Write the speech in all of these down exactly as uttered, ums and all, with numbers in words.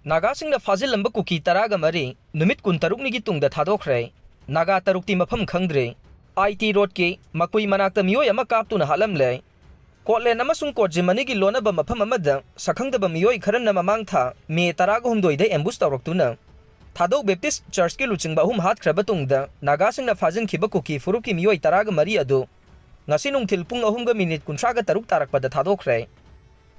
ꯅꯥꯒꯥꯁꯤꯡꯅ ꯐꯥꯖꯤꯜꯂꯝꯕ ꯀꯨꯀꯤ ꯇꯔꯥꯒ ꯃꯔꯤ ꯅꯨꯃꯤꯠ ꯀꯨꯟꯇꯔꯨꯛꯅꯤꯒꯤ ꯇꯨꯡꯗ ꯊꯥꯗꯣꯛꯈ꯭ꯔꯦ꯫ ꯅꯥꯒꯥ ꯇꯔꯨꯛꯇꯤ ꯃꯐꯝ ꯈꯪꯗ꯭ꯔꯦ꯫ ꯑꯥꯏ ꯇꯤ ꯔꯣꯗꯀꯤ ꯃꯀꯨꯏ ꯃꯅꯥꯛꯇ ꯃꯤꯑꯣꯏ ꯑꯃ ꯀꯥꯞꯇꯨꯅ ꯍꯥꯠꯂꯝꯂꯦ꯫ ꯀꯣꯠꯂꯦꯟ ꯑꯃꯁꯨꯡ ꯀꯣꯠꯖꯤꯃꯅꯤꯒꯤ ꯂꯣꯟꯅꯕ ꯃꯐꯝ ꯑꯃꯗ ꯁꯛꯈꯪꯗꯕ ꯃꯤꯑꯣꯏ ꯈꯔꯅ ꯃꯃꯥꯡ ꯊꯥ ꯃꯦ ꯇꯔꯥꯒ ꯍꯨꯝꯗꯣꯏꯗ ꯑꯦꯝꯕꯨꯁ ꯇꯧꯔꯛꯇꯨꯅ ꯊꯥꯗꯧ ꯕꯦꯞꯇꯤꯁ ꯆꯔꯆꯀꯤ ꯂꯨꯆꯤꯡꯕ ꯑꯍꯨꯝ ꯍꯥꯠꯈ꯭ꯔꯕ ꯇꯨꯡꯗ ꯅꯥꯒꯥꯁꯤꯡꯅ ꯐꯥꯖꯤꯟꯈꯤꯕ ꯀꯨꯀꯤ ꯐꯨꯔꯨꯞꯀꯤ ꯃꯤꯑꯣꯏ ꯇꯔꯥꯒ ꯃꯔꯤ ꯑꯗꯨ ꯉꯁꯤ ꯅꯨꯡꯊꯤꯜ ꯄꯨꯡ ꯑꯍꯨꯝꯒ ꯃꯤꯅꯤꯠ ꯀꯨꯟꯊ꯭ꯔꯥꯒ ꯇꯔꯨꯛ ꯇꯥꯔꯛꯄꯗ ꯊꯥꯗꯣꯛꯈ꯭ꯔꯦ꯫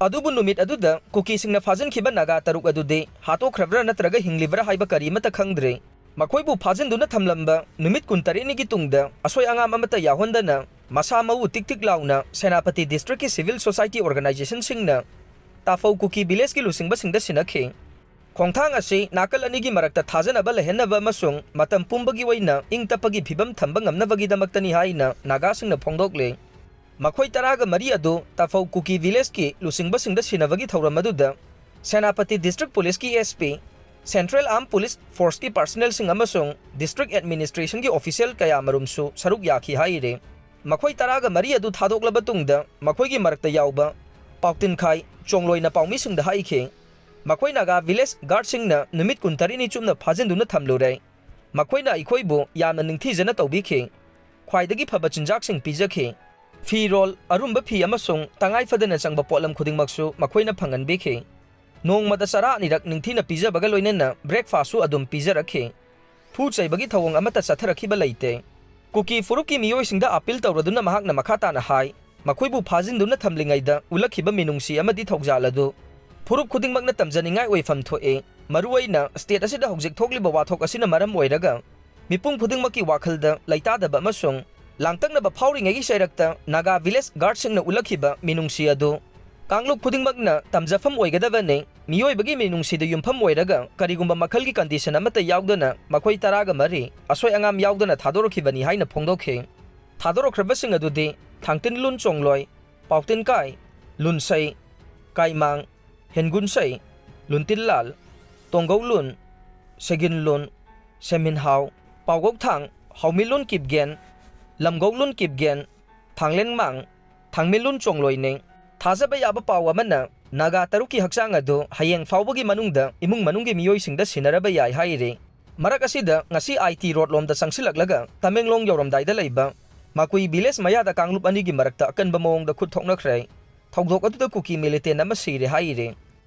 ꯑꯗꯨꯕꯨ ꯅꯨꯃꯤꯠ ꯑꯗꯨꯗ ꯀꯨꯀꯤꯁꯤꯡꯅ ꯐꯥꯖꯤꯟꯈꯤꯕ ꯅꯥꯒꯥ ꯇꯔꯨꯛ ꯑꯗꯨꯗꯤ ꯍꯥꯠꯇꯣꯛꯈ꯭ꯔꯕ꯭ꯔꯥ ꯅꯠꯇ꯭ꯔꯒ ꯍꯤꯡꯂꯤꯕ꯭ꯔꯥ ꯍꯥꯏꯕ ꯀꯔꯤꯃꯠꯇ ꯈꯪꯗ꯭ꯔꯤ꯫ ꯃꯈꯣꯏꯕꯨ ꯐꯥꯖꯤꯟꯗꯨꯅ ꯊꯝꯂꯝꯕ ꯅꯨꯃꯤꯠ ꯀꯨꯟꯇꯔꯦꯠꯅꯤꯒꯤ ꯇꯨꯡꯗ ꯑꯁꯣꯏ ꯑꯉꯥꯝ ꯑꯃꯠꯇ ꯌꯥꯎꯍꯟꯗꯅ ꯃꯁꯥ ꯃꯎ ꯇꯤꯛ ꯇꯤꯛ ꯂꯥꯎꯅ ꯁꯦꯅꯥꯄꯇꯤ ꯗꯤꯁꯇ꯭ꯔꯤꯛꯀꯤ ꯁꯤꯚꯤꯜ ꯁꯣꯁꯥꯏꯇꯤ ꯑꯣꯔꯒꯅꯥꯏꯖꯦꯁꯟꯁꯤꯡꯅ ꯇꯥꯐꯧ ꯀꯨꯀꯤ ꯚꯤꯂꯦꯖꯀꯤ ꯂꯨꯆꯤꯡꯕꯁꯤꯡꯗ ꯁꯤꯟꯅꯈꯤ꯫ ꯈꯣꯡꯊꯥꯡ ꯑꯁꯤ ꯅꯥꯀꯜ ꯑꯅꯤꯒꯤ ꯃꯔꯛꯇ ꯊꯥꯖꯅꯕ ꯂꯩꯍꯟꯅꯕ ꯑꯃꯁꯨꯡ ꯃꯇꯝ ꯄꯨꯝꯕꯒꯤ ꯑꯣꯏꯅ ꯏꯪ ꯇꯞꯄꯒꯤ ꯐꯤꯚꯝ ꯊꯝꯕ ꯉꯝꯅꯕꯒꯤꯗꯃꯛꯇꯅꯤ ꯍꯥꯏꯅ ꯅꯥꯒꯥꯁꯤꯡꯅ ꯐꯣꯡꯗꯣꯛꯂꯤ꯫ ꯃꯈꯣꯏ ꯇꯔꯥꯒ ꯃꯔꯤ ꯑꯗꯨ ꯇꯥꯐꯧ ꯀꯨꯀꯤ ꯚꯤꯂꯦꯖꯀꯤ ꯂꯨꯆꯤꯡꯕꯁꯤꯡꯗ ꯁꯤꯟꯅꯕꯒꯤ ꯊꯧꯔꯝ ꯑꯗꯨꯗ ꯁꯦꯅꯥꯄꯇꯤ ꯗꯤꯁꯇ꯭ꯔꯤꯛ ꯄꯨꯂꯤꯁꯀꯤ ꯑꯦꯁ ꯄꯤ, ꯁꯦꯟꯇ꯭ꯔꯦꯜ ꯑꯥꯔꯝ ꯄꯨꯂꯤꯁ ꯐꯣꯔꯁꯀꯤ ꯄꯥꯔꯁꯅꯦꯜꯁꯤꯡ ꯑꯃꯁꯨꯡ ꯗꯤꯁꯇ꯭ꯔꯤꯛ ꯑꯦꯗꯃꯤꯅꯤꯁꯇ꯭ꯔꯦꯁꯟꯒꯤ ꯑꯣꯐꯤꯁꯤꯌꯦꯜ ꯀꯌꯥꯃꯔꯨꯝꯁꯨ ꯁꯔꯨꯛ ꯌꯥꯈꯤ ꯍꯥꯏꯔꯤ꯫ ꯃꯈꯣꯏ ꯇꯔꯥꯒ ꯃꯔꯤ ꯑꯗꯨ ꯊꯥꯗꯣꯛꯂꯕ ꯇꯨꯡꯗ ꯃꯈꯣꯏꯒꯤ ꯃꯔꯛꯇ ꯌꯥꯎꯕ ꯄꯥꯎꯇꯤꯟꯈꯥꯏ ꯆꯣꯡꯂꯣꯏꯅ ꯄꯥꯎꯃꯤꯁꯤꯡꯗ ꯍꯥꯏꯈꯤ, ꯃꯈꯣꯏ ꯅꯥꯒꯥ ꯚꯤꯂꯦꯖ ꯒꯥꯔꯗꯁꯤꯡꯅ ꯅꯨꯃꯤꯠ ꯀꯨꯟꯇꯔꯦꯠꯅꯤ ꯆꯨꯞꯅ ꯐꯥꯖꯤꯟꯗꯨꯅ ꯊꯝꯂꯨꯔꯦ꯫ ꯃꯈꯣꯏꯅ ꯑꯩꯈꯣꯏꯕꯨ ꯌꯥꯝꯅ ꯅꯤꯡꯊꯤꯖꯅ ꯇꯧꯕꯤꯈꯤ꯫ ꯈ꯭ꯋꯥꯏꯗꯒꯤ ꯐꯕ ꯆꯤꯟꯖꯥꯛꯁꯤꯡ ꯄꯤꯖꯈꯤ꯫ ꯐꯤꯔꯣꯜ, ꯑꯔꯨꯝꯕ ꯐꯤ ꯑꯃꯁꯨꯡ ꯇꯉꯥꯏ ꯐꯗꯅ ꯆꯪꯕ ꯄꯣꯠꯂꯝ ꯈꯨꯗꯤꯡꯃꯛꯁꯨ ꯃꯈꯣꯏꯅ ꯐꯪꯍꯟꯕꯤꯈꯤ꯫ ꯅꯣꯡꯃꯗ ꯆꯔꯥ ꯑꯅꯤꯔꯛ ꯅꯤꯡꯊꯤꯅ ꯄꯤꯖꯕꯒ ꯂꯣꯏꯅꯅ ꯕ꯭ꯔꯦꯛꯐꯥꯁ꯭ꯠꯁꯨ ꯑꯗꯨꯝ ꯄꯤꯖꯔꯛꯈꯤ꯫ ꯐꯨ ꯆꯩꯕꯒꯤ ꯊꯧꯑꯣꯡ ꯑꯃꯠꯇ ꯆꯠꯊꯔꯛꯈꯤꯕ ꯂꯩꯇꯦ꯫ ꯀꯨꯀꯤ ꯐꯨꯔꯨꯞꯀꯤ ꯃꯤꯑꯣꯏꯁꯤꯡꯗ ꯑꯄꯤꯜ ꯇꯧꯔꯗꯨꯅ ꯃꯍꯥꯛꯅ ꯃꯈꯥ ꯇꯥꯅ ꯍꯥꯏ, ꯃꯈꯣꯏꯕꯨ ꯐꯥꯖꯤꯟꯗꯨꯅ ꯊꯝꯂꯤꯉꯩꯗ ꯎꯠꯂꯛꯈꯤꯕ ꯃꯤꯅꯨꯡꯁꯤ ꯑꯃꯗꯤ ꯊꯧꯖꯥꯜ ꯑꯗꯨ ꯐꯨꯔꯨꯞ ꯈꯨꯗꯤꯡꯃꯛꯅ ꯇꯝꯖꯅꯤꯡꯉꯥꯏ ꯑꯣꯏꯐꯝ ꯊꯣꯛꯏ꯫ ꯃꯔꯨꯑꯣꯏꯅ ꯁ꯭ꯇꯦꯠ ꯑꯁꯤꯗ ꯍꯧꯖꯤꯛ ꯊꯣꯛꯂꯤꯕ ꯋꯥꯊꯣꯛ ꯑꯁꯤꯅ ꯃꯔꯝ ꯑꯣꯏꯔꯒ ꯃꯤꯄꯨꯝ ꯈꯨꯗꯤꯡꯃꯛꯀꯤ ꯋꯥꯈꯜꯗ ꯂꯩꯇꯥꯗꯕ ꯑꯃꯁꯨꯡ ꯂꯥꯡꯇꯛꯅꯕ ꯐꯥꯎꯔꯤꯉꯩꯒꯤ ꯆꯩꯔꯛꯇ ꯅꯥꯒꯥ ꯚꯤꯂꯦꯖ ꯒꯥꯔꯗꯁꯤꯡꯅ ꯎꯠꯂꯛꯈꯤꯕ ꯃꯤꯅꯨꯡꯁꯤ ꯑꯗꯨ ꯀꯥꯡꯂꯨꯞ ꯈꯨꯗꯤꯡꯃꯛꯅ ꯇꯝꯖꯐꯝ ꯑꯣꯏꯒꯗꯕꯅꯤ꯫ ꯃꯤꯑꯣꯏꯕꯒꯤ ꯃꯤꯅꯨꯡꯁꯤꯗ ꯌꯨꯝꯐꯝ ꯑꯣꯏꯔꯒ ꯀꯔꯤꯒꯨꯝꯕ ꯃꯈꯜꯒꯤ ꯀꯟꯗꯤꯁꯟ ꯑꯃꯠꯇ ꯌꯥꯎꯗꯅ ꯃꯈꯣꯏ ꯇꯔꯥꯒ ꯃꯔꯤ ꯑꯁꯣꯏ ꯑꯉꯥꯝ ꯌꯥꯎꯗꯅ ꯊꯥꯗꯣꯔꯛꯈꯤꯕꯅꯤ ꯍꯥꯏꯅ ꯐꯣꯡꯗꯣꯛꯈꯤ꯫ ꯊꯥꯗꯣꯔꯛꯈ꯭ꯔꯕꯁꯤꯡ ꯑꯗꯨꯗꯤ ꯊꯥꯡꯇꯤꯟꯂꯨꯟ ꯆꯣꯡꯂꯣꯏ, ꯄꯥꯎꯇꯤꯟꯀꯥꯏ, ꯂꯨꯟꯁꯩ, ꯀꯥꯏꯃꯥꯡ, ꯍꯦꯟꯒꯨꯟꯁꯩ, ꯂꯨꯟꯇꯤꯟꯂꯥꯜ, ꯇꯣꯡꯒꯧꯂꯨꯟ, ꯁꯦꯒꯤꯟꯂꯨꯟ, ꯁꯦꯃꯤꯟꯍꯥꯎ, ꯄꯥꯎꯒꯧꯊꯥꯡ, ꯍꯥꯎꯃꯤꯂꯨꯟ ꯀꯤꯞꯒꯦꯟ, ꯂꯝꯒꯧꯂꯨꯟ ꯀꯤꯞꯒꯦꯟ, ꯊꯥꯡꯂꯦꯟꯃꯥꯡ, ꯊꯥꯡꯃꯤꯂꯨꯟ ꯆꯣꯡꯂꯣꯏꯅꯤ꯫ ꯊꯥꯖꯕ ꯌꯥꯕ ꯄꯥꯎ ꯑꯃꯅ, ꯅꯥꯒꯥ ꯇꯔꯨꯛꯀꯤ ꯍꯛꯆꯥꯡ ꯑꯗꯨ ꯍꯌꯦꯡ ꯐꯥꯎꯕꯒꯤ ꯃꯅꯨꯡꯗ ꯏꯃꯨꯡ ꯃꯅꯨꯡꯒꯤ ꯃꯤꯑꯣꯏꯁꯤꯡꯗ ꯁꯤꯟꯅꯔꯕ ꯌꯥꯏ ꯍꯥꯏꯔꯤ꯫ ꯃꯔꯛ ꯑꯁꯤꯗ ꯉꯁꯤ ꯑꯥꯏ ꯇꯤ ꯔꯣꯗ ꯂꯣꯝꯗ ꯆꯪꯁꯤꯜꯂꯛꯂꯒ ꯇꯃꯦꯡꯂꯣꯡ ꯌꯧꯔꯝꯗꯥꯏꯗ ꯂꯩꯕ ꯃꯥꯀꯨꯏ ꯚꯤꯂꯦꯖ ꯃꯌꯥꯗ ꯀꯥꯡꯂꯨꯞ ꯑꯅꯤꯒꯤ ꯃꯔꯛꯇ ꯑꯀꯟꯕ ꯃꯑꯣꯡꯗ ꯈꯨꯠ ꯊꯣꯛꯅꯈ꯭ꯔꯦ꯫ ꯊꯧꯗꯣꯛ ꯑꯗꯨꯗ ꯀꯨꯀꯤ ꯃꯤꯂꯤꯇꯦꯟ ꯑꯃ ꯁꯤꯔꯦ ꯍꯥꯏꯔꯤ꯫